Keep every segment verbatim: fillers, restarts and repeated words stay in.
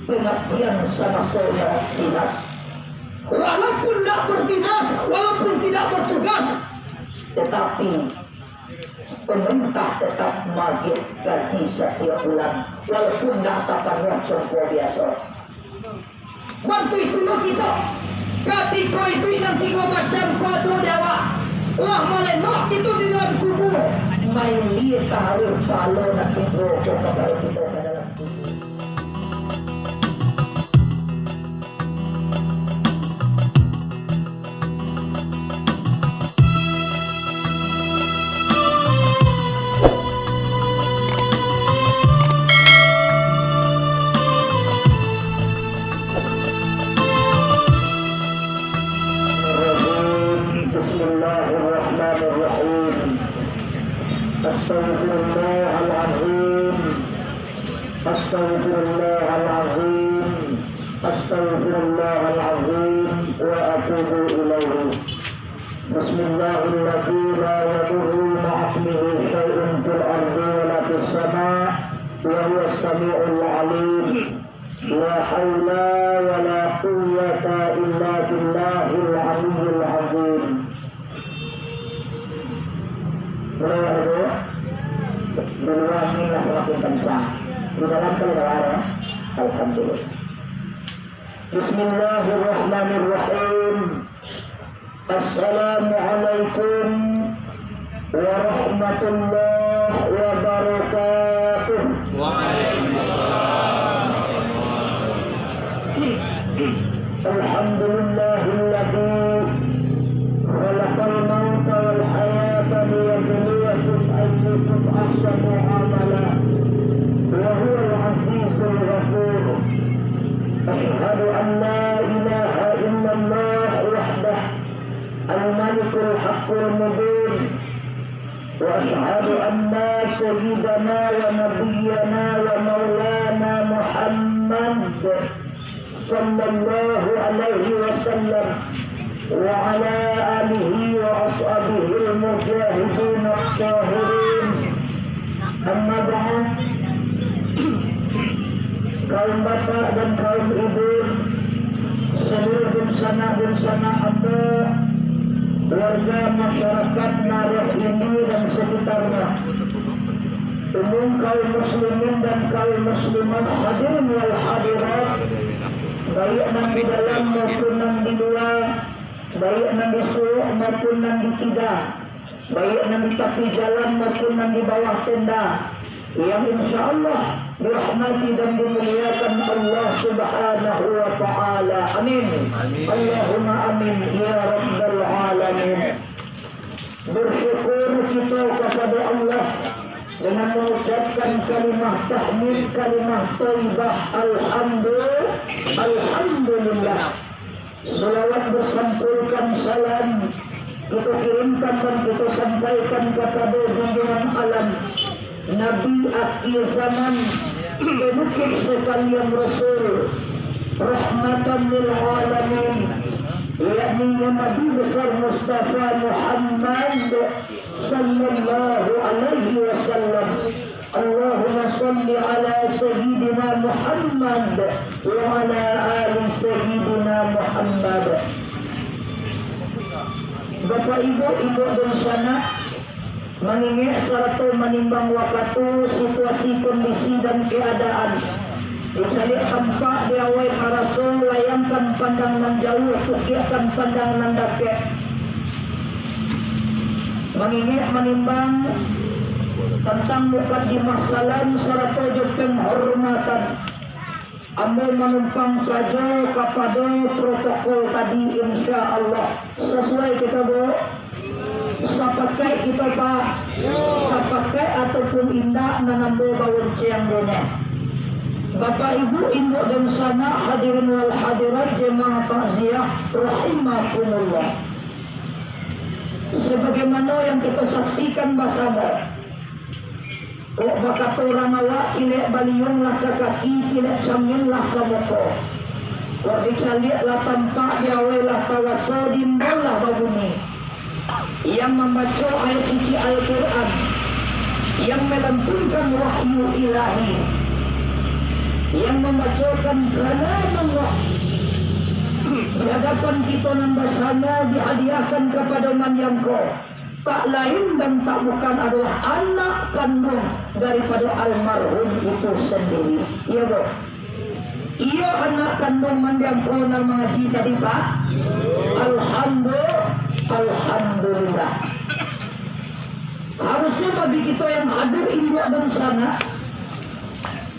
pengabdian samaso nyo dinas. Walaupun ndak berdinas, walaupun tidak bertugas, tetapi pemerintah tetap magiah gaji satiok bulan, walaupun ndak sapanuah congko biaso. Bantu itu lo kito. Katiko iduik nan tigo macam pado di awak, lah malenok kito di dalam kubua, mailia taruih palo nan tigo ko kabaro kito ka dalam kubua. Bismillahirrahmanirrahim. Astaghfirullahalazim. Astaghfirullahalazim. Astaghfirullahalazim wa atubu ilaihi. Bismillahilladzi la yadurru ma'asmihi syai'un fil ardi wa la fis sama', wa huwas sami'ul alim. La haula wa la quwwata illa billahil aliyyil azim. Mulai dulu, di lua angin lah samakin kancang, di dalam kalau ada, alhamdulillah. Bismillahirrahmanirrahim. Assalamualaikum warahmatullahi wabarakatuh. Waalaikumsalam. Alhamdulillahilladzi khalaqal mauta wal hayata liyabluwakum ayyukum ahsanu amala, wa huwal azizul ghafur. Asyhadu an la ilaha illallah wahdah, al-malikul haqqul mubin. Wa asyhadu anna sayyidana wa nabiyyana wa maulana Muhammad sallallahu alaihi wasallam wa ala alihi wa ashabihil mujahidin at-tahirin. Amma ba'd. Kaum bapak dan kaum ibu, saluruah dunsanak-dunsanak ambo, warga masyarakat Naruh Ini dan sekitarnya, umum kaum muslimin dan kaum muslimat, hadirin wal hadirat, baiak nan di dalam maupun nan di lua, baiak nan di suok maupun nan di kida, baiak nan di tapi jalan maupun nan di bawah tenda, yang insya Allah dirahmati dan dimuliakan Allah Subhanahu wa Ta'ala. Amin. Amin. Allahumma amin, ya Rabbal Alamin. Bersyukur kita kepada Allah dengan mengucapkan kalimah tahmid, kalimah thaibah, alhamdu-, alhamdulillah. Salawat bersampurkan salam kita kirimkan dan kita sampaikan kepada junjungan alam, Nabi akhir zaman, penutup sekalian Rasul, rahmatan lil alamin, yakni Nabi besar Mustafa Muhammad sallallahu alaihi wasallam. Allahumma shalli ala Sayyidina Muhammad wa ala ali Sayyidina Muhammad. Bapak Ibu, induak dunsanak, mangingek sarato manimbang wakatu, situasi, kondisi, dan keadaan, dicaliak tampak di awai maraso, layangkan pandang nan jauah, tukiakkan pandang nan dakek. Mangingek manimbang tantang mukadimah salam sarato jo penghormatan, ambo manumpang sajo kapado protokol tadi, insya Allah. Sasuai kito, Bu? Sapakaik kito, Pak? Sapakaik ataupun indak, nan ambo baunci anggonyo. Bapak Ibu, induak dunsanak, hadirin wal hadirat, jemaah takziah, rahimakumullah. Sebagaimana yang kita saksikan basamo, kok bakato urang awak, kilek baliung lah ka kaki, kilek camian lah ka muko. Kok dicaliak lah tampak, di awai lah taraso, di imbau lah babunyi. Yang mambaco ayat suci Al-Quran, yang melantunkan wahyu ilahi, Yang mambacokan kalam Allah di hadapan kito nan basamo dihadiahkan kapado mandiang ko, tak lain dan tak bukan adolah anak kanduang daripado almarhum itu sandiri. Iyo, Bo? Iyo, anak kanduang mandiang ko nan mangaji tadi, Pak? Alhamdu-, Alhamdulillah. Harusnyo bagi kito yang hadir induak dunsanak,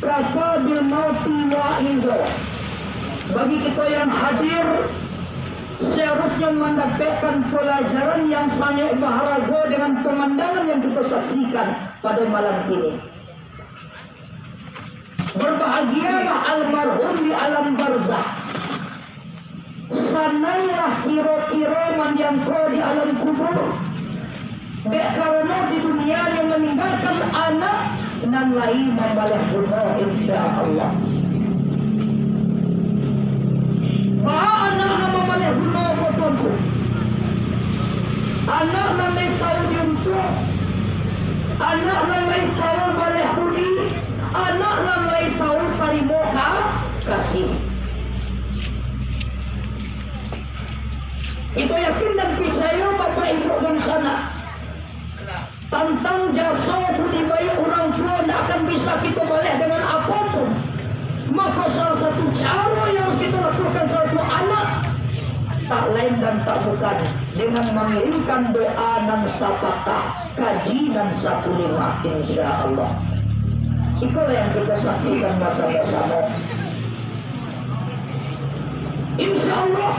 kafa bil mauti wa'idho. Bagi kito yang hadir, seharusnyo mandapekkan palajaran yang sangaik baharago dengan pamandangan yang kito saksikan pado malam kini. Berbahagialah almarhum di alam barzah. Sananglah kiro-kiro mandiang ko di alam kubur. Dek karano di dunia nyo maninggakan anak nan lai mambaleh guno, insya Allah. Baa anak nan mambaleh guno ko, Tuanku? Anak nan lai tahu diuntuang, anak nan lai tahu baleh budi, anak nan lai tahu tarimo ka-, kasih. Kito yakin dan picayo, Bapak Ibu dunsanak, tantang jaso budi baiak urang tuo ndak akan bisa kito baleh dengan apo pun. Mako, salah satu caro yang harus kito lakukan salaku anak, tak lain dan tak bukan dengan mangirimkan doa nan sapatah, kaji nan sakulima, insya Allah. Ikolah yang kito saksikan basamo-samo. Insya Allah,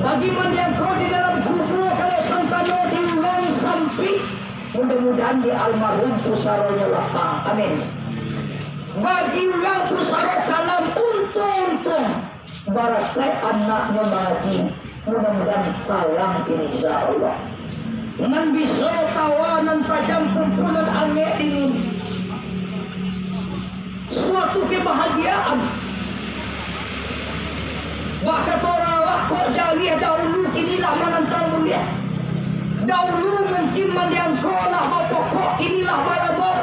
bagi mandiang ko di dalam kubua, kalau santano di urang sampik, mudah-mudahan di almarhum pusaronyo lapang. Amin. Bagi urang pusaro kalam untuang-untuang, barakaik anaknyo mangaji, mudah-mudahan talang, insya Allah. Nan biso tawa nan tajam, pumpunan angek dingin. Suatu kebahagiaan. Bak kato urang awak, kok jariah dahulu, kini lah manantang buliah. Dahulu mungkin mandiang ko lah bapokok, kini lah balabok.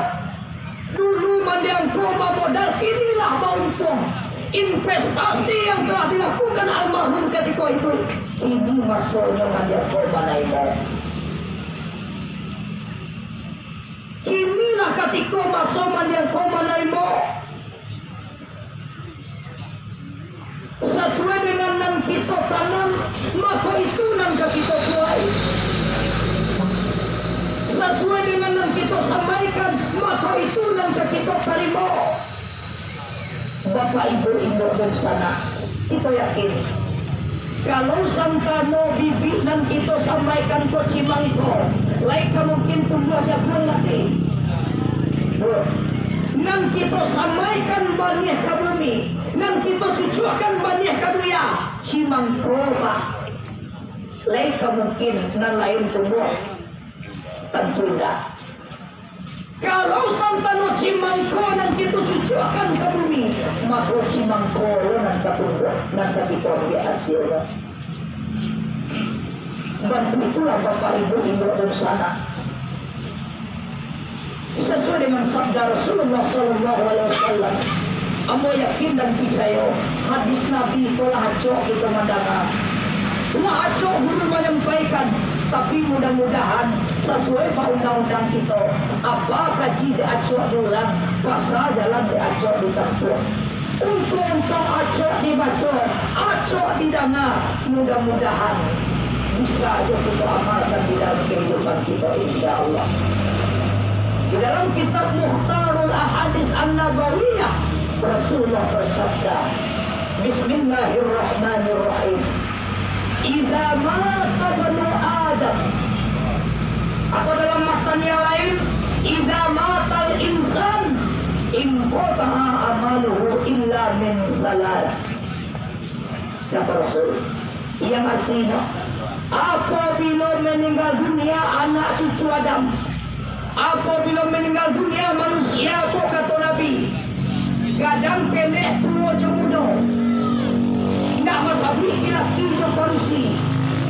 Dulu mandiang ko bamodal, kini lah bauntuang. Investasi yang telah dilakukan almarhum katiko itu, kini masonyo mandiang ko manaimo. Kinilah katiko maso mandiang ko manaimo. Sasuai dengan nan kito tanam, mako itu nan ka kito tuai. Sasuai dengan nan kito sampaikan, mako itu nan ka kito tarimo. Bapak, Ibu, induak dunsanak, kito yakin, kalau santano bibik nan kito sampaikan ko cimangko, lai ka mungkin tumbuah jaguang nanti. Nan kito sampaikan baniah ka bumi, nan kito cucuakkan baniah ka buya, cimangko, Pak, lai ka mungkin nan lain tumbuah. Tantu indak. Kalau santano cimangko nan kito cucuakkan ka bumi, mako cimangko lo nan ka tumbuah, nan ka kito ambiak asilnyo. Bantu itulah, Bapak, Ibu, induak dunsanak. Sasuai dengan sabda Rasulullah sallallahu alaihi wasallam, ambo yakin dan picayo, hadis Nabi ko lah acok kito mandanga, lah acok guru manyampaikan, tapi mudah-mudahan sasuai ba undang-undang kito, apa kaji diacok diulang, pasa jalan diacok ditampuah. Untuang-untuang acok dibaco, acok didanga, mudah-mudahan bisa jo kito amalkan di dalam kahidupan kito, insya Allah. Di dalam kitab Mukhtarul Ahadits An-Nabawiyah, Rasulullah bersabda, Bismillahirrahmanirrahim. Idza mata ibnu Adam, atau dalam matan yang lain, idza matal insan, inqata'a amaluhu illa min tsalas. Kata Rasul, yang artinya, apabila meninggal dunia anak cucu Adam, apabila meninggal dunia manusia ko, kato Nabi, gadang pendek, tuo jo mudo, indak basabuik laki jo padusi,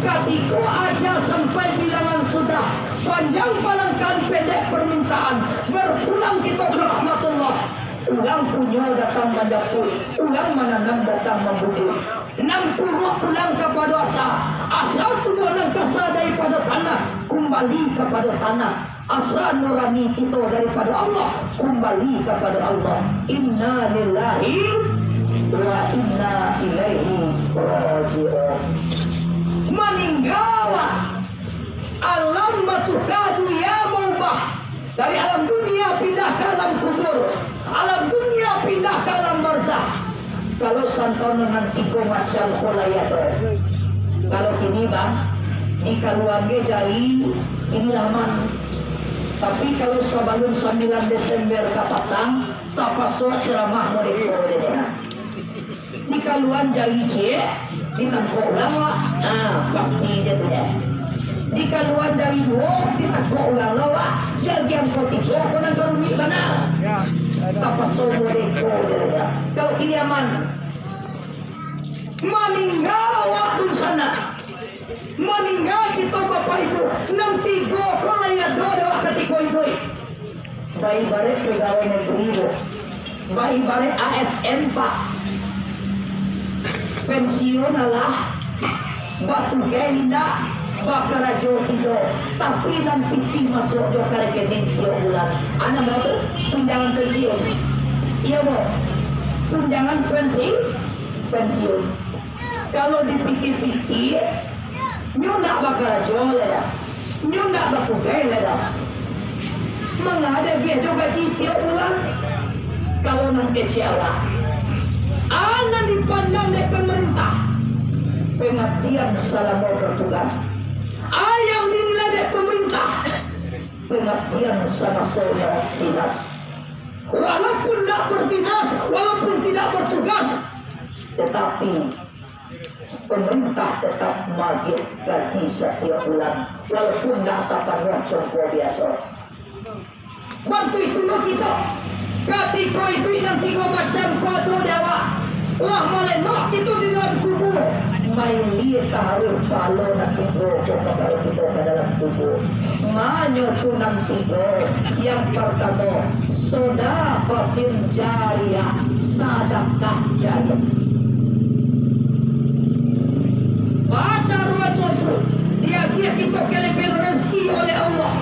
katiko aja sampai bilangan sudah, panjang palangkahan, pendek permintaan, berpulang kito ka rahmatullah. Urang punyo datang manjapuik, urang mananam datang mambubuik. Nan puruak pulang kapado asa, asa tubuah nan kasa daripado tanah, kumbali kapado tanah. Asa nurani kito daripado Allah, kumbali kapado Allah. Inna lillahi wa inna ilaihi raji'un. Maningga awak, alam batuka, dunia baubah. Dari alam dunia pindah ka alam kubur, alam dunia pindah ka alam barzah. Kalau santano nan tigo macam ko lai ado. Kalau kini, Bang, dikaluan ge jari, inilah, Man. Tapi kalau sabalun sambilan Desember ka patang, tapaso ceramah model ko deh. Dikaluan jari ciek, ditangkok urang awak. Ah, pasti je tu deh. Dikaluan jari duo, ditangkok urang lo awak. Jari angko tigo ko nan ka rumik bana. Tapaso model ko je deh. Kalau kini aman. Maningga awak dunsanak. Maningga kito bapak ibu. Nan tigo ko lai ado dek awak katiko iduik. Baibarat pegawai negeri tu. Baibarat A S N, Pak. Pensiun alah, batugai indak, bakarajo tigo, tapi nan pitih masuak jo ka rekening tiok bulan. Anak berapa? Tunjangan pensiun. Iya, boh. Tunjangan pensi-, pensiun. Kalau dipikir-pikir, nyo ndak bakarajo lai dah. Nyo ndak batugai lai dah. Manga diagiah jo gaji tiok bulan. Kalau nan kecek awak, a nan dipandang dek pamarintah, pangabdian salamo batugas. A yang dinilai dek pamarintah, pangabdian samaso dinas. Walaupun ndak batugas, walaupun tidak batugas, tatapi pamarintah tatap maagiah gaji satiok bulan, walaupun ndak sapanuah congko biaso. Bantuak itu lo kito, katiko iduik nan tigo macam ko ado di awak, lah malenok kito di dalam kubua, mailia taruih pahalo nan tigo ko kapado kito ka dalam kubua. Manyo tu nan tigo, yang partamo, Sodaqatin jariyah, sadakah jariah. Baco ruwet tu, diagiah kito kalabiahan rasaki oleh Allah.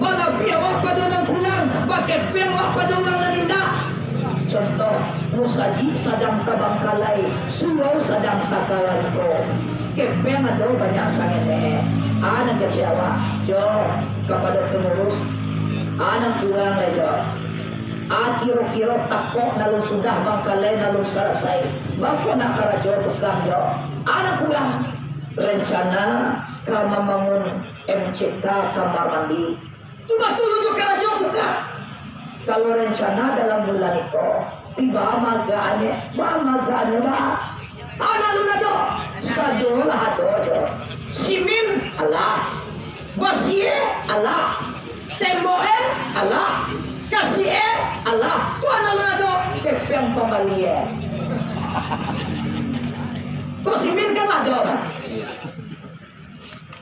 Balabiah awak pado nan kurang, bakepeng awak pado urang nan indak. Contoh, musajik sadang tabangkalai, surau sadang takarangko. Kepeng ado banyak sangetek. A nan kecek awak, jo, kapado pangurus. A nan kurang lai, jo. A kiro-kiro takok nan alun sudah, bangkalai nan alun salasai. Baa kok nak karajo tukang, jo. A nan kurang, rencana ka mambangun M C K kamar mandi. Tu batua lo jo karajo tukang. Kalau rencana dalam bulan iko, pi baa maagaknyo, baa maagaknyo, baa. A nan alun ado, sado lah ado jo. Simin, alah. Basi e, alah. Tembok e, alah. Kasiak e, alah. Tu a nan alun ado, kepeng pambali e. Kok simin kan ado, Bang?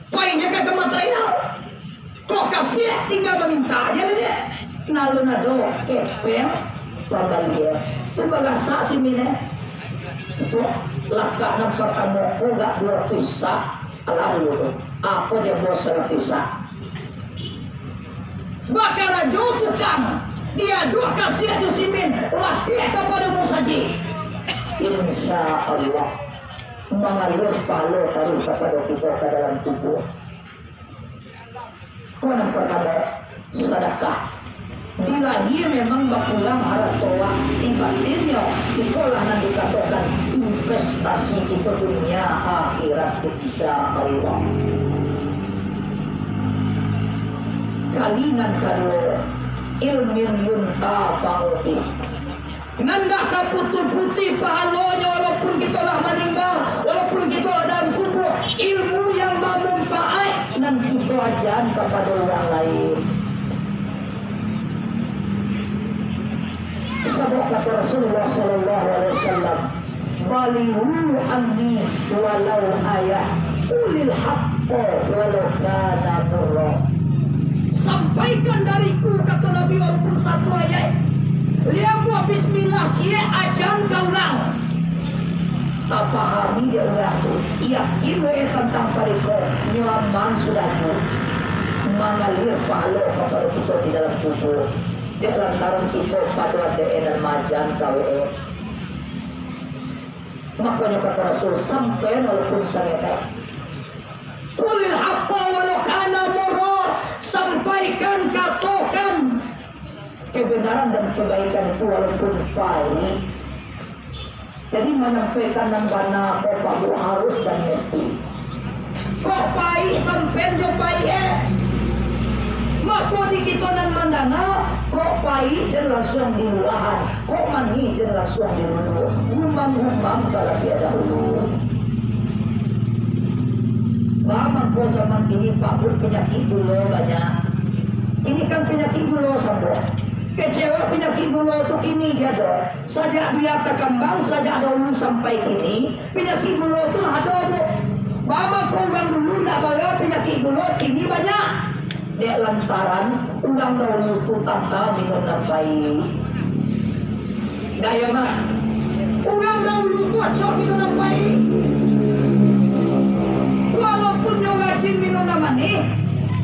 Painyo ka, ka material. Kok kasiak tingga maminta aja lah dek. Nan alun ado kepeng pambali e. Tu baraso simin e. Tu lakak nan partamo ko agak duo ratuih sak. Alah dulu tu. Apo dia bos saratuih sak. Bakarajo tukang, diaduak kasiak jo simin, latiah kapado musajik. Insya Allah. Mangalir pahalo taruih kapado kito ka dalam kubua. Ko nan partamo, sadakah. Di lahia memang bakurang harato awak, di batinnyo, ikolah nan dikatokan investasi kito dunia akhirat, insya Allah. Kali nan kaduo, ilmin yuntafa'u bih. Nan dak ka putuih-putuih pahalonyo, walaupun kito lah maningga, walaupun kito lah dalam kubua, ilmu yang bamumpaat nan kito ajakan kapado urang lain. Sabab kata Rasulullah sallallahu alaihi wasallam, "Balighu anni walau ayah, qulil haqqa walau kana murra." Sampaikan dariku, kata Nabi, walaupun satu ayat. Liau buah bismillah ciek ajan ka urang. Tapahami dek urang tu, yakin we tantang pariko, nyo aman sudah tu. Mangalir pahalo kapado kito di dalam kubua, dek lantaran kito pado ateh nan maajan ka we. Makonyo kato Rasul, sampaian walaupun sangetek. Qulil haqqa walau kana murra, sampaikan, katokan kebenaran dan kebaikan itu walaupun pahit. Jadi, manyampaikan nan bana ko paguh harus dan mesti. Kok pahit, sampaian jo pahit, eh. Mako di kito nan mandanga, kok pahit jan lansuang diluahan, kok manih jan lansuang diluluah. Gumam-gumam talabiah dahulu. Ba mangko zaman kini, Pak, panyakik gulo banyak. Ini kan panyakik gulo sambuah. Kecewa panyakik gulo tu kini dia ado. Sajak dia takambang, sajak dahulu sampai kini, panyakik gulo tu lah ado, Bu. Ba mangko urang dulu ndak bara panyakik gulo, kini banyak. Dek lantaran urang dahulu tu tanta minum nan pahit. Dah, iyo, Mak? Urang dahulu tu acok minum nan pahit. Walaupun nyo rajin minum nan manih,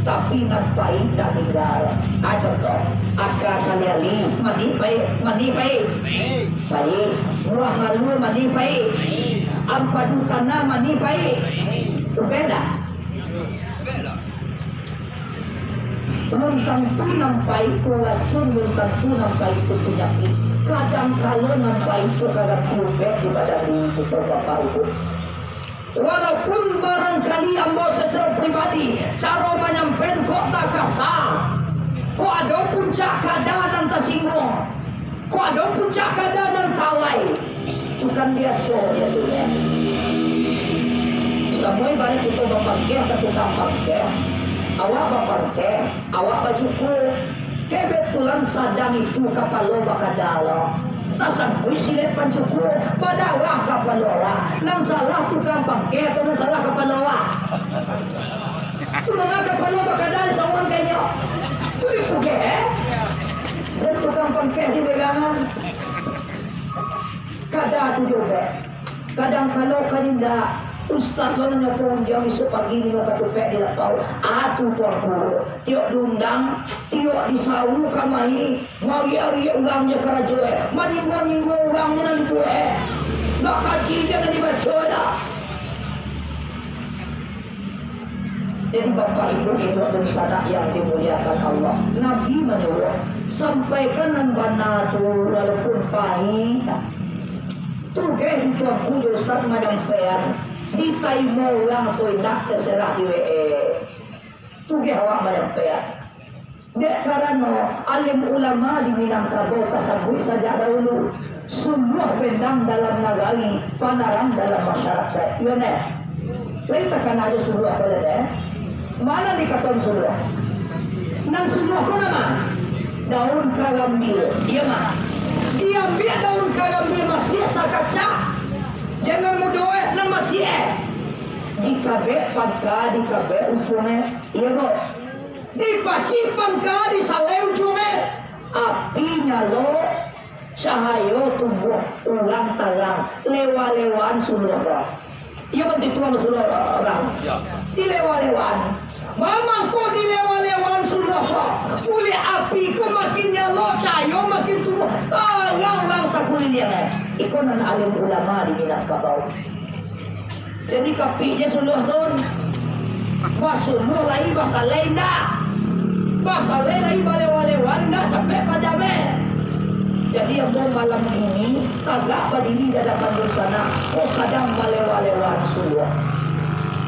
tapi nan pahit tak tinggal. Ah, contoh, aka kali-kali, manih pahit, manih pahit. Pahit. Buah malu manih pahit. Ampadu tanah manih pahit. Ubek dak? Belum tantu nan pahit tu racun, belum tantu nan pahit tu panyakik. Kadang kalo nan pahit tu ka ganti ubek di badan diri kito, Bapak Ibu. Walaupun barangkali ambo sacaro pribadi, caro manyampaian kok takasa, kok ado puncak kada nan tasingguang, kok ado puncak kada nan tawai, tu kan biaso je tu, yo. Samo ibarat kito bapangkeh ka tukang pangkeh, awak bapangkeh, awak bacukur. Kebetulan sadang itu kapalo bakada lo. Tasangkuik silek pancukur, badarah kapalo awak. Nan salah tukang pangkeh atau nan salah kapalo awak? Tu manga kapalo bakada disauang ka inyo. Tu dipugeh, eh? Dan tukang pangkeh di berangan. Kada tu juo, Bek. Kadang kalo kan indak, ustaz lo nanyo pangunjuang isuak pagi ningok katupek di lapau. Ah, tu tuanku. Tiok diundang, tiok disaru kamari, mariak-ariak urang jo karajo, eh. Maningguang-ningguang urang jo nan dibuek, eh. Dak kaji jo nan dibaco dak. Jadi, Bapak Ibu, inyo dunsanak yang dimuliakan Allah, Nabi manyuruah, sampaikan nan bana tu, walaupun pahit. Tugeh di tuanku jo ustaz manyampaian, ditaimo urang atau indak, taserah di W A. Tugeh awak manyampaian. Dek karano alim ulama di Minangkabau tasabuik sajak dahulu, suluah benang dalam nagari, panarang dalam masyarakat. Iyo neh. Lai takana jo suluah ko lai, eh? Ma nan dikatoan suluah? Nan suluah ko nan ma? Daun karambia. Iyo ma? Diambiak daun karambia masiak sakacak, jangan mudo, eh, nan masiak, eh. Dikabek pangka, dikabek ujuang, eh. Iyo, Bu. Dipacik pangka, disalai ujuang, eh. Api nyalo, cahayo tumbuah, urang tarang, lewa-lewaan suluah ko. Iyo, bantuak tuang suluah urang. Dilewa-lewaan. Ba mangko dilewa-lewaan suluah ko. Buliah api ko makin nyalo, cahayo makin tumbuah, tarang urang sakuliliang, eh. Iko nan alim ulama di Minangkabau. Jadi, kapik je suluah tu. Basuluah lai, basalai indak? Basalai lai, balewa-lewa indak? Capek padam, eh. Jadi, ambo malam ini tagak badiri di adapan dunsanak, ko sadang balewa-lewa suluah.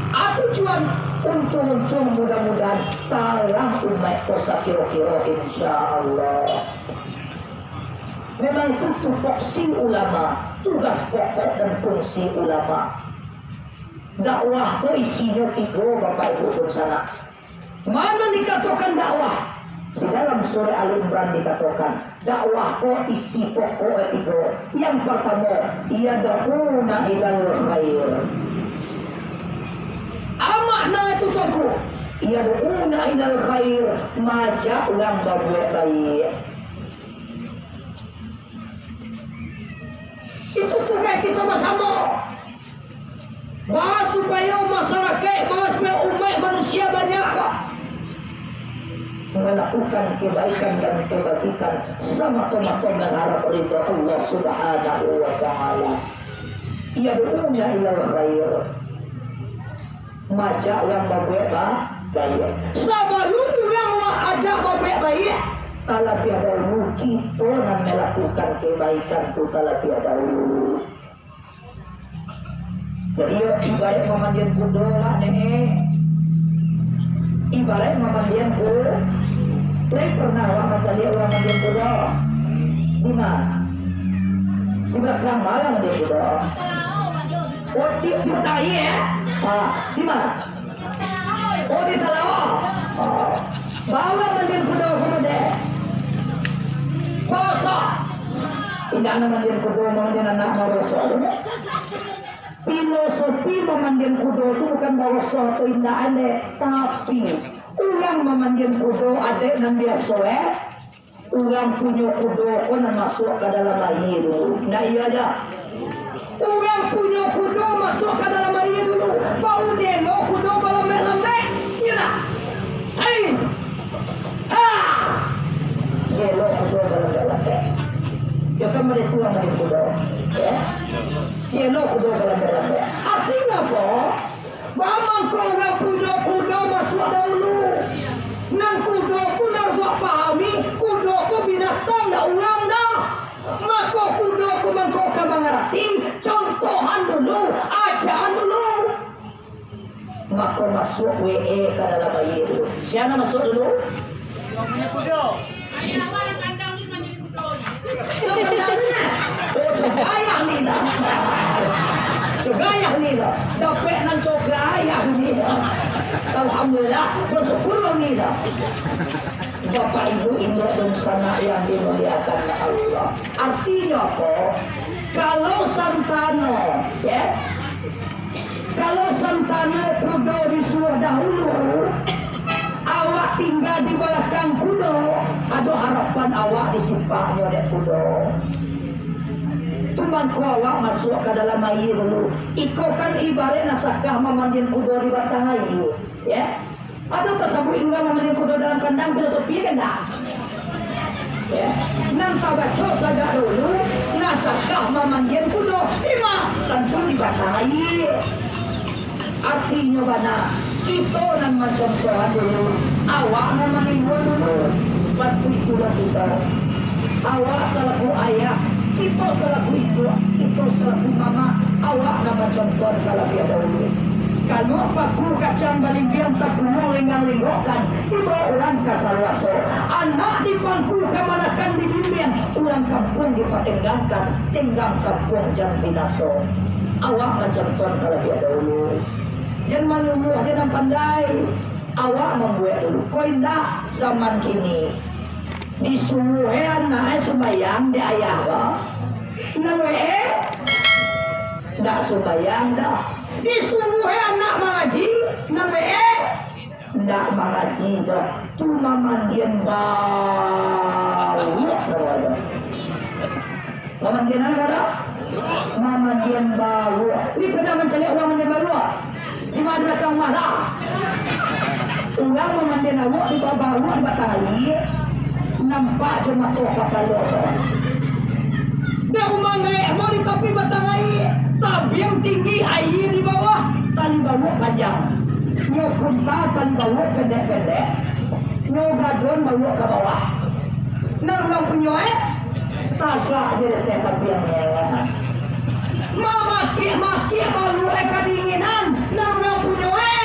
A tujuan, untuang-untuang, mudah-mudahan tarang umaik ko sakiro-kiro, insya Allah. Memang itu tupoksi ulama, tugas pokok dan fungsi ulama. Dakwah ko isinyo tigo, Bapak Ibu dunsanak. Ma nan dikatokan dakwah? Di dalam surah Ali Imran dikatokan, dakwah ko isi pokok tigo. Yang partamo, yad'una ilal khair. A makna itu, Tuanku? Yad'una ilal khair, maajak urang babuek baiak. Itu tugas kita basamo. Baa supayo masyarakaik, baa supayo umaik manusia banyak ka malakukan kebaikan dan kebajikan samato-mato mangharap ridho Allah Subhanahu wa Ta'ala. Yad'una ilal khair. Maajak urang babuek ba-, baiak. Sabalun urang lah ajak babuek baiak, talabiah dahulu kito nan malakukan kebaikan tu talabiah dahulu. Jadi, yo, ibarat mamandian kudo lah, Nek. Ibarat mamandian ku-, lai pernah awak mancaliak urang mandian kudo? Di ma? Di balakang ma mandian kudo? Oh, di, di Batawi, eh? Ah, di ma? Oh, di Talawa. Oh. Baa mandian kudo, kudo deh. Baroso. Indak nan mandian kudo, mandian anak baroso. Filosofi mamandian kudo tu bukan baroso atau indak, alek, tapi urang mamandian kudo adaik nan biaso, eh. Urang punyo kudo ko nan masuak ka dalam aia dulu. Ndak iyo, Jo? Urang punyo kudo masuak ka dalam aia dulu, baru dielo kudo balambek-lambek. Iyo ndak? Ais! Ha! Dielo kudo balambek-lambek. Yo kan, baitu urang mandian kudo. Yo? Dielo kudo balambek-lambek. Artinyo apo? Baa mangko urang punyo kudo masuak dahulu? Nan kudo ko nan harus pahami, kudo ko binatang, ndak urang doh. Mako kudo ko mangko ka mangarati, contohan dulu, ajakan dulu. Mako masuak we ka dalam aia dulu. Sia nan masuak dulu? Urang punyo kudo. Yo, kandang ni mandian kudo ni. Yo, kandang ni. Oh, cogayah ni dah. Cogayah ni dah. Dapek nan cogayah ni dah. Alhamdulillah, basyukur lah ni dah. Bapak, Ibu, Induk, Dunsanak yang dimuliakan Allah. Artinyo apo? Kalau santano, yo, Kalau santano kudo disuruah dahulu, awak tingga di balakang kudo, ado harapan awak disipaknyo dek kudo. Tu mangko awak masuak ka dalam aia dulu. Iko kan ibarat nasakah mamandian kudo di batang aia, yo. Ado tasabuik urang mamandian kudo dalam kandang, filosofi kan ndak? Yo. Nan tabaco sajak dulu, nasakah mamandian kudo, di ma? Tantu di batang aia. Artinyo bana, kito nan mancontohan dulu, awak nan manimbua dulu. Baitu pulo kito. Awak salaku ayah, kito salaku induak, kito salaku mamak, awak nan mancontohan talabiah dahulu. Kanuak paku kacang balimbiang, tapunuang lenggang-lenggokkan, dibao urang ka saruaso. Anak di pangku kamanakan dibimbiang, urang kampuang dipatenggangkan, tenggang kampuang jan binaso. Awak mancontohan talabiah dahulu. Jan manyuruah jo nan pandai. Awak mambuek dulu. Ko indak, zaman kini. Disuruah e anak e sumbayang dek ayah ko, nan wee ndak sumbayang doh. Disuruah e anak mangaji, nan wee ndak mangaji doh. Tu mamandian bauak namonyo. Mamandian apo tu? Mamandian bauak. Ni pernah mancaliak urang mandian bauak? Di ma, di balakang rumah lah. Urang mamandian bauak di bawah bauak di batang aia, nampak jo mato kapalo. Dah umang gaek mo di tapi batang aia, tabiang tinggi, aia di bawah, tali bauak panjang. Nyo kunta tali bauak pendek-pendek, nyo gadon bauak ka bawah. Nan urang punyo e, tagak je di ateh tabiang e. Mamakiak-makiak bauak e kadinginan, nan urang punyo e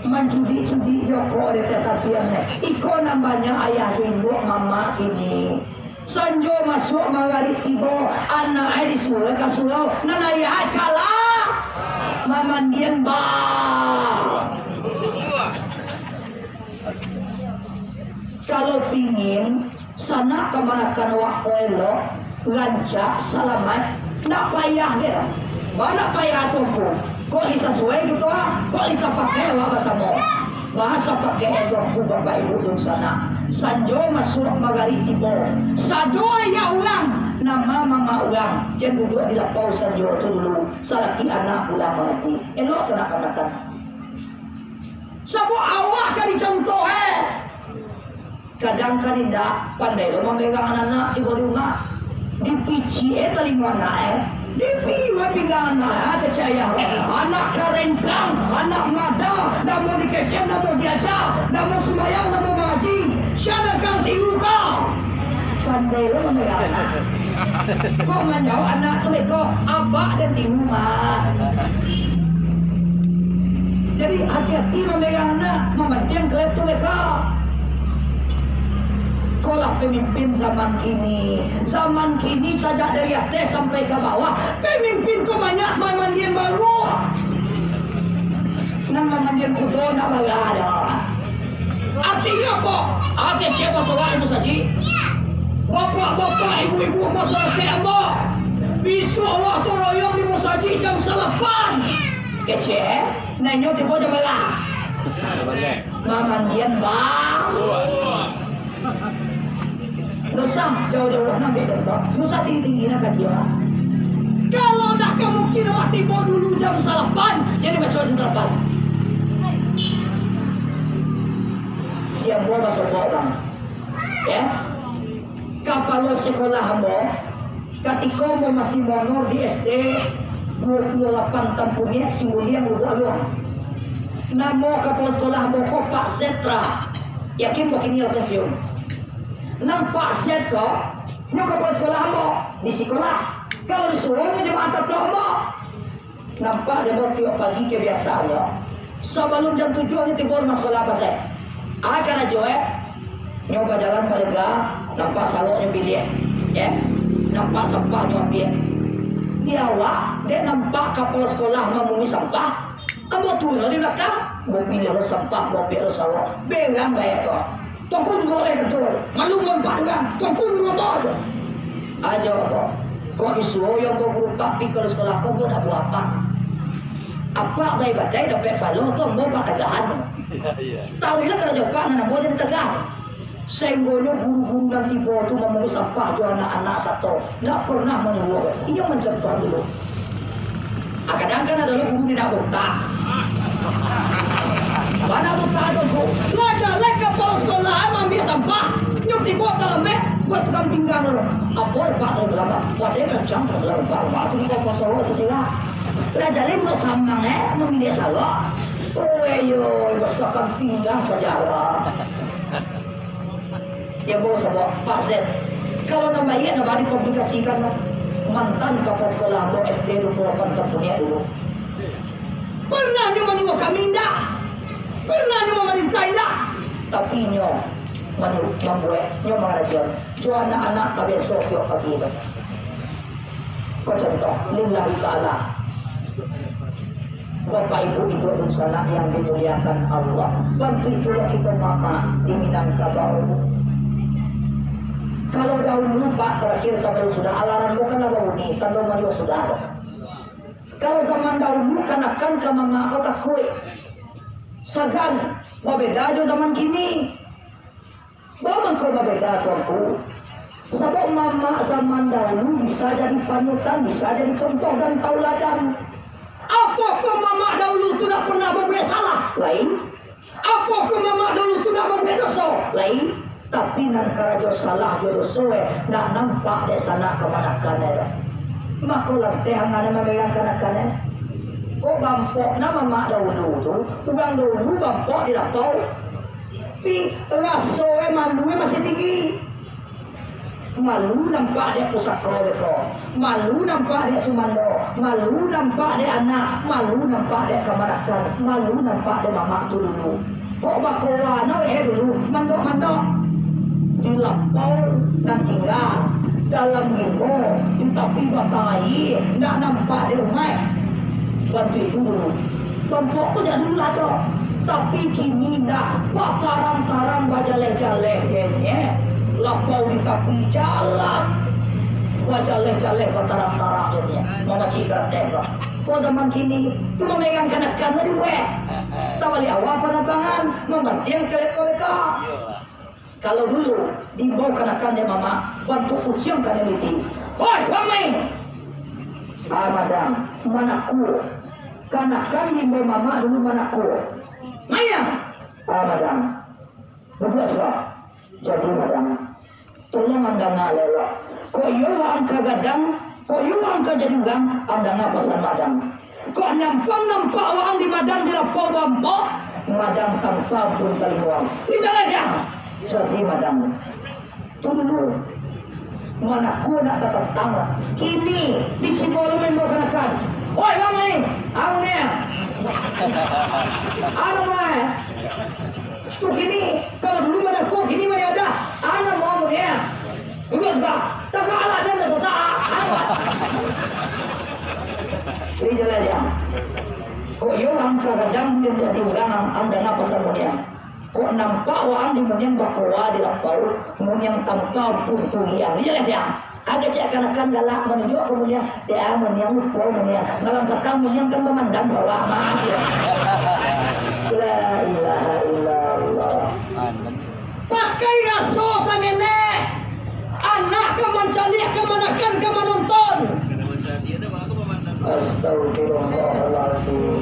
mancudik-cudik jo ko di ateh tabiang e. Iko nan banyak ayah jo induak mamak kini. Sanjo masuak magarik tibo, anak e disuruah ka surau, nan ayah e kalah mamandian ba. Kalau pingin sanak kamanakan awak ko elok, rancak, salamaik, ndak payah ge lah. Ba ndak payah tu, Angku. Kok lai sasuai kito, ah? Kok lai sapakai awak basamo? Ba sapakai e tu, Angku, Bapak Ibu dunsanak. Sanjo masuak magarik tibo. Sado ayah urang Nama mamak urang, jan duduak di lapau sajo tu dulu, salaki anak pulang mangaji. Elok sanak kamanakan. Sabab awak ka dicontoh, eh. Kadang kan indak, pandai lo mamberang anak-anak tibo di rumah. Dipicik, eh, talingo anak, eh. Dipiuah pinggang anak, eh, kecek ayah. Anak karengkang, anak mada, namo dikecek, namo diaja, namo sumbayang, namo mangaji. Sia nan ka tiwu ka. Pandai lo mamberang anak. Kok manjawab anak tu beko, abak den tiwu mah. Jadi, hati-hati mamberang anak, mamantiang kalian tu beko. Ko lah pemimpin zaman kini. Zaman kini sajak dari ateh sampai ka bawah, pemimpin ko banyak mamandian baruak. Nan mamandian kudo ndak bara doh. Artinyo apo? Ateh ciek basorak di musajik. Bapak-bapak, ibu-ibu, masyarakat ambo. Bisuak awak tu royong di musajik jam salapan. Kecek, nah inyo tibo jam bara? Mamandian ba. Ndak usah jauah-jauah nak ambiak contoh. Ndak usah tinggi-tinggi nak kaji awak. Kalau ndak ka mungkin awak tibo dulu jam salapan, jadi baco jam salapan. Di ambo basobok, Bang. Ya. Kapalo sekolah ambo, katiko ambo masih monor di S D duo puluah lapan Tampuniak, Simbuliang, Lubuak Aluang. Namo kapalo sekolah ambo ko Pak Zetra. Yakin ambo kini lah pensiun. Nan Pak Z ko, nyo kapalo sekolah ambo di sikolah. Kalau disuruah nyo jamaah tato ambo. Nampak dek ambo tiok pagi kabiasaan nyo. Sabalun jam tujuah nyo tibo rumah sikolah, Pak Sek. Ah, karajo, eh. Nyo bajalan balega, nampak sarok nyo piliah, eh. Nampak sampah nyo ambiak. Di awak, dek nampak kapalo sikolah mamunguik sampah, ambo turun di balakang. Ambo piliah lo sampah, ambo ambiak lo sarok. Berang gaek ko. Tuanku duduak lai kantua tu. Malu nampak urang. Tuanku guru ambo tu. Ajo ko. Kok disuruah yo ambo guru Pak pi ka sikolah ko, ambo ndak buek apak. Apak badai-badai dapek pahalo tu ambo apak tagahan. Iyo, iyo. Taruihlah karajo apak nan ambo jadi tagah. Sainggonyo guru-guru nan tibo tu mamunguik sampah jo anak-anak sato. Ndak pernah manyuruah. Inyo mancontoh dulu. Ah, kadang kan ado lo guru ni nak botak. Bana botak tu, Bu. Lah jaleh kapalo sikolah, mambiak sampah. Nyo tibo talambek, bos tukang pinggang tu. Apo, Pak, tu talambek? Wadah kancang, Pak, talambek. Pak, tu kau kosong sisirah. Lah jaleh buek samang, eh, mambiak sarok. Oi, yo, bos tukang pinggang sajarah. Yo, ambo sabab, Pak Sek, kalau nan baiak nan baa dikomunikasikan, mantan kapalo sikolah ambo S D duo puluah lapan Tampuniak dulu. Pernah nyo manyuruah kami, indak. Pernah nyo mamarintah, indak. Tapi nyo manyuruah, mambuek, nyo mangarajoan. Jo anak-anak tabiaso tiok pagi tu. Ko contoh, lillahi ta'ala. Bapak, Ibu, induak dunsanak yang dimuliakan Allah, bantu itulah kito mamak di Minangkabau. Kalau dahulu, Pak, terakhir sabalun sudah, alarm ko kan lah babunyi, tando manyuruah sudah. Kalau zaman dahulu, kanakan ka mamak ko takuik, sagan, babeda jo zaman kini. Baa mangko babeda, Tuanku? Sabab mamak zaman dahulu bisa jadi panutan, bisa jadi contoh dan tauladan. Apokoh mamak dahulu tu ndak pernah babuek salah? Lain. Apokoh mamak dahulu tu ndak babuek doso? Lain. Tapi nan karajo salah jo doso, eh, ndak nampak dek sanak kamanakan, eh. Mako lanteh angana mamberang kanakan, eh. Kok bampok na mamak dahulu tu, urang dahulu bampok di lapau. Tapi raso e malu e masih tinggi. Malu nampak dek pusako beko, malu nampak dek sumando, malu nampak dek anak, malu nampak dek kamanakan, malu nampak dek mamak tu dulu. Kok bakoa no e dulu, mandok-mandok. Di lapau nan tingga, dalam rimbo, di tapi batang aia, ndak nampak dek umaik. Bantu itu dulu. Bampok tu jak dulu lah tu. Tapi kini ndak, batarang-tarang bajaleh-jaleh, genye. Lapau di tapi jalan. Bajaleh-jaleh batarang-tarang, genye. Mamacik karateh, bah. Kok zaman kini, tu mamerang kanakan tadi, buek. Tabaliak awak panabangan, mambantiang kaleko beko. Kalau dulu diimbau kanakan dek mamak, bantuak kuciang ka naliti. "Oi, wang mai!" "Ah, madam, manakua." Kanakan diimbau mamak dulu manakua. "Mai, ah!" "Ah, madam." "Duduak siko." "Jadi, madam, tolong ang danga elok. Kok iyo waang ka gadang, kok iyo waang ka jadi urang, ang danga pasan madam. Kok nampak-nampak waang di madam di lapau bampok, madam tanpa pun talinguang. Iko lah, Jang." "Jadi, madam." Tu dulu, manakua nak tatantang. Kini, dicibok lo main bawa kanakan. "Oi, wang mai! Ang ni! Anu mai!" Tu kini, kalau dulu manakua, kini mah ado. Anu mau ni, ah. Dulu sudah. Tagak alah dan dah sasak. Anu. Jadi jalan dia. Kok iyo waang ka gadang, muniang jadi urang, ang danga pasan muniang. Kok nampak waang di muniang bakoa di lapau, muniang tanpa pun turiang. Iyo lah, Jang. Agak cak kanakan galak manunjuak ka muniang, ya, muniang lupo muniang. Malam patang muniang kan bamandam bawah mah. La ilaha illallah. Pakai raso sangenek. Anak ka mancaliak, ka manakan, ka manonton. Astagfirullahalazim.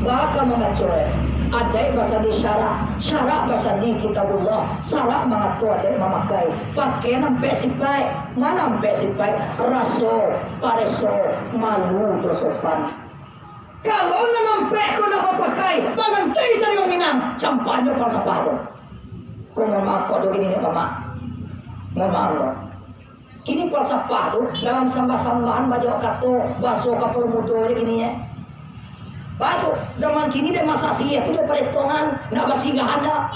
Baka mambaco, eh. Adaik basandi syarak, syarak basandi kitabullah, syarak mangato adaik mamakai. Pakai nan ampek sipaik. Ma nan ampek sipaik? Raso, pareso, malu, jo sopan. Kalau nan ampek ko ndak bapakai, baranti jadi urang Minang, campahnyo falsafah tu. Ko mohon maaf, kok do kini ni, mamak. Mohon maaf, kok. Kini falsafah tu dalam sambah-sambahan, bajawab kato, baso kapalo mudo je kini, eh. Bah tu, zaman kini dek masak siriah tu dek paretongan, nak basirahan dak.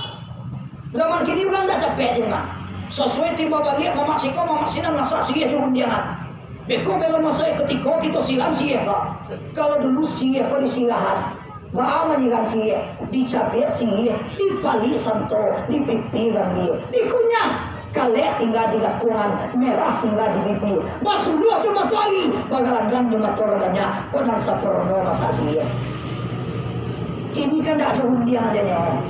Zaman kini urang dak capek je mah. Sasuai timba baliak, mamak siko, mamak sinan masak siriah jo rundiangan. Beko belo maso kutiko kito siram siriah ko. Kalau dulu siriah ko disirahan. Baa manyiram siriah, dicabiak siriah, dipaliak santo, dipipiran dia, dikunyah. Kalek tingga di gakuangan, merah tingga di bibia. Basuluah jo matoari, bagalanggang jo mato urang banyak, ko nan saparono masak siriah. Kini kan dak ado rundiang adanyo.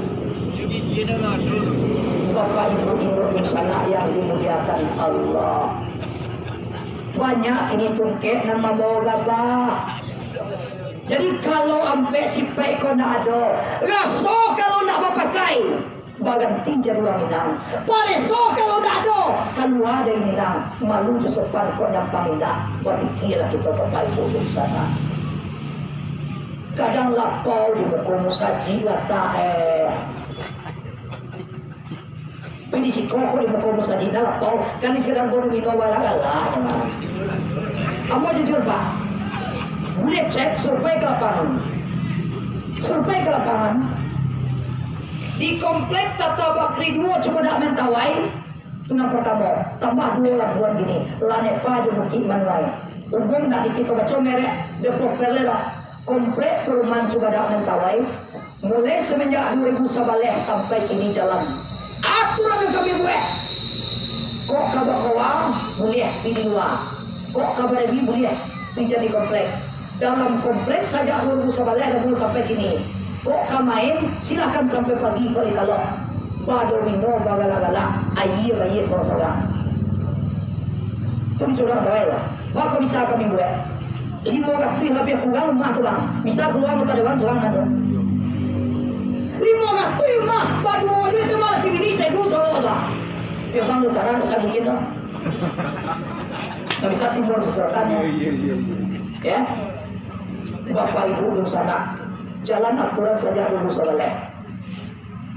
Bapak Ibu, induk dunsanak yang dimuliakan Allah. Banyak kini tungkek nan mambawa gabah. Jadi, kalau ampek sipaik ko ndak ado, raso kalau ndak bapakai, baranti jadi urang Minang. Pareso kalau ndak ado, kalua dari Minang. Malu jo sopan kok nyampang indak. Bapikialah kito, Bapak Ibu, di sana. Kadang lapau di muko musajik latak, eh. Pai di siko ko di muko musajik, dah lapau, kali sakadar baru minum, galak-galak, ya, Pak. Ambo jujur, Pak. Buliah cek, survei ka lapangan. Survei ka lapangan. Di komplek Tata Bakri duo Cubadak Mentawai, tu nan partamo, tambah duo labuan kini, Lanepa jo Bukik Manuai. Umum nak di kito baco merek, depo perle, Pak. Komplek perumahan Cubadak Mentawai, mulai semenjak dua ribu sabaleh sampai kini jalan. Aturan nan kami buek, kok ka bakoa, buliah pi di lua. Kok ka baremi, buliah pi jan di komplek. Dalam komplek sajak dua ribu sabaleh dan mulai sampai kini. Kok ka main, silakan sampai pagi, kok di talok. Badomino bagalak-galak, aia baia sorang-sorang. Tu disuruah tarai, Bang. Bako bisa kami buek? Limo ratuih labiah kurang rumah tu, Bang. Bisa kalua anggota dewan surang nan tu. Limo ratuih rumah, baduo je tu malah T V ni seribu suaro tu, Bang. Ya, Bang, utara bisa mungkin tu. Nggak bisa timur selatan, ya. Ya. Bapak Ibu dunsanak, jalan aturan sajak dulu sabaleh.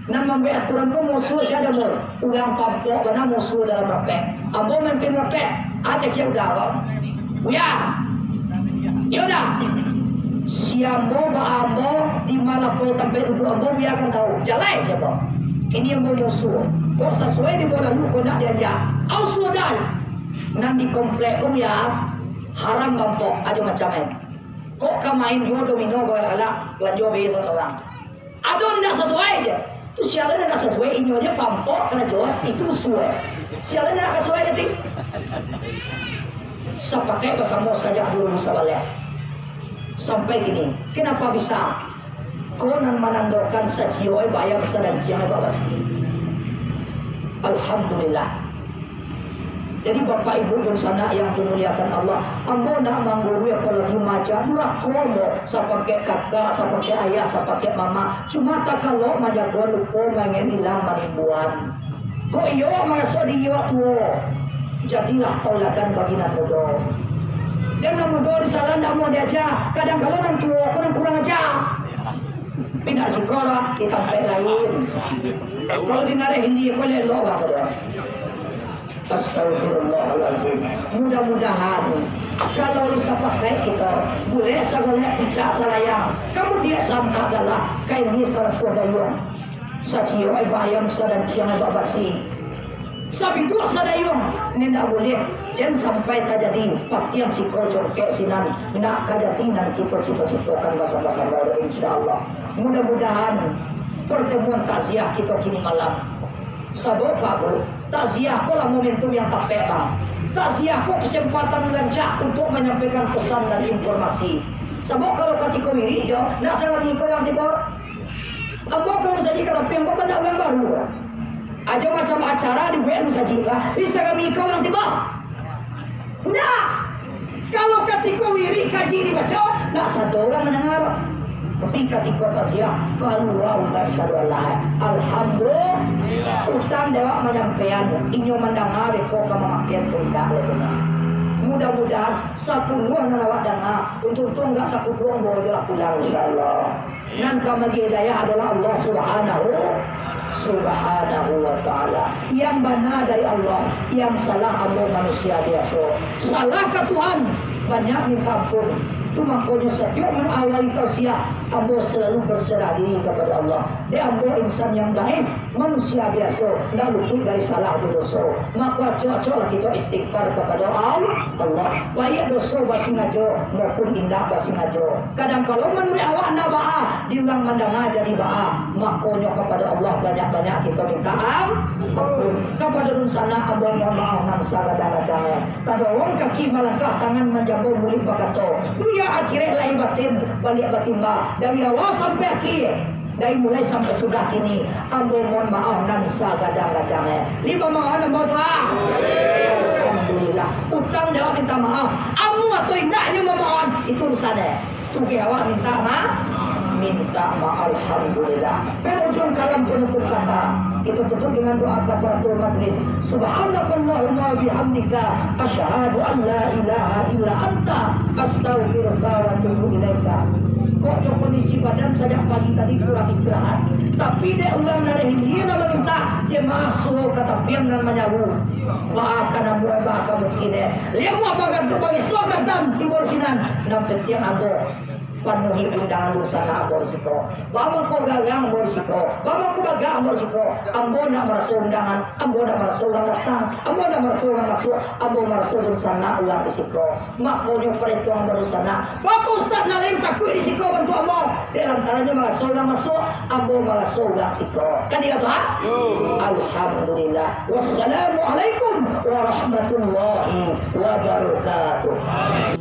Nan mambuek aturan ko musuah sia, Mul? Urang pampok bana musuah dalam rapek. Ambo mamimpin rapek, a kecek uda ko. Buya. Iyo ndak? Si ambo ba ambo di ma lapau tampek duduak ambo, Buya kan tahu. Jalai je ko. Kini ambo musuah. Kok sasuai di ambo lalu, kok ndak dianjak. Au sudah. Nan di komplek ko, Buya, haram pampok, ajo macam ai. Kok ka main juo domino bagalak-galak, balanjo baia sorang-sorang. Ado nan indak sasuai je. Tu sia lai nan indak sasuai, inyo je pampok karajo, itu usua. Sia lai nan indak sasuai kati. Sapakaik basamo sajak dulu sabaleh sampai kini. Kenapa bisa? Ko nan manandokan saciok e bayam, sadagiang e babasi. Alhamdulillah. Jadi, Bapak Ibu dunsanak yang dimuliakan Allah, ambo nak manggurui, apolai maaja, durako ambo, sapakek kakak, sapakek ayah, sapakek mama. Cuma takalo manjago lupo, main ilang manimbuan. Kok iyo maraso diri tuo, jadilah tauladan bagi nan mudo. Jan nan mudo disalah, ndak amuah diaja. Kadang kalo nan tuo ko nan kurang aja. Pindah sikolah di tampek lain. Kalau di nareh ini, boleh lo lah, saudara. Astagfirullahalazim. Mudah-mudahan kalau disapakaik kita, bulek sagolek, picak salayang, kamudiak santak galak, kaini sarapuah dayuang. Saciok ai bak ayam, sadanciang ai bak basi. Sabiduak sadayuang, indak buliah, jan sampai tajadi patiang siko jongkek sinan, nak ka jadi nan kito cito-citokan basamo-samo, insyaallah. Mudah-mudahan pertemuan takziah kito kini malam. Sabab, Pak Bu, takziah ko lah momentum yang tapek, Bang. Takziah ko kesempatan rancak untuk manyampaikan pesan dan informasi. Sabab kalau katiko wirik jo, nak sagami ko yang tibo. Ambo kalau musajik ka Lapiang ko kan ndak urang baru. Ajo macam acara dibuek musajik lah, disagami ko urang tibo. Ndak. Kalau katiko wirik kaji dibaco, ndak sado urang mandanga. Tapi katiko takziah, kalua urang sado lai. Alhamdulillah. Utang dek awak manyampaian, inyo mandanga beko ka mamakai atau indak, lai tu nah. Mudah-mudahan sapuluah nan awak danga, untung-untung ndak sakuduang bawa jo lah pulang, insyaallah. Nan ka mambari hidayah adolah Allah Subhanahu, Subhanahu wa Ta'ala. Yang bana dari Allah, yang salah ambo manusia biaso. Salah ka Tuhan, banyak minta ampun. Tu makonyo satiok mangawali tausiah, ambo salalu baserah diri kapado Allah. Dek ambo insan yang daif, manusia biaso, ndak lupuik dari salah jo doso. Mako, acok-acoklah kito istighfar kapado Al-, Allah, baiak doso basingajo maupun indak basingajo. Kadang kalau manuruik awak ndak baa, di urang mandanga jadi baa. Makonyo kapado Allah banyak-banyak kito minta am-, ampun. Kapado dunsanak ambo mohon maaf nan sagadang-gadang. Tadorong kaki malangkah, tangan manjambo, muluik bakato, dunia akhirat lahir batin baliak batimba. Dari awal sampai akhir, dari mulai sampai sudah kini, ambo mohon maaf nan sagadang-gadang, eh. Lai bamaaf ambo tu, ah? Alhamdulillah. Utang dek awak minta maaf. Amuah atau indaknyo mamaaf, itu urusan, eh. Tugeh awak minta ma-, minta maaf. Alhamdulillah. Penghujung kalam, penutup kata, kita tutup dengan doa kafaratul majlis. Subhanakallahumma wa bihamdika, asyhadu an la ilaha illa anta, astaghfiruka wa atubu ilaika. Kok jo kondisi badan sajak pagi tadi kurang istirahat, tapi dek urang dari hilir nan maminta, jemaah suruah ka Tapiang nan manyaru. Baa ka namuah, baa ka mungkin, eh. Lai amuah bagantuang bageso ka nan tibo sinan, nan pantiang ambo panuhi undangan dunsanak ambo di siko. Baa mangko garang ambo di siko, baa mangko bagak ambo di siko. Ambo ndak maraso undangan, ambo ndak maraso urang datang, ambo ndak maraso urang masuak, ambo maraso dunsanak urang di siko. Makonyo paretongan ambo dunsanak. Baa kok ustaz nan lain takuik di siko bantuak ambo? Dek lantaran nyo maraso urang masuak, ambo maraso urang siko. Kan dikatokan? Yo. Alhamdulillah. Wassalamualaikum warahmatullahi wabarakatuh.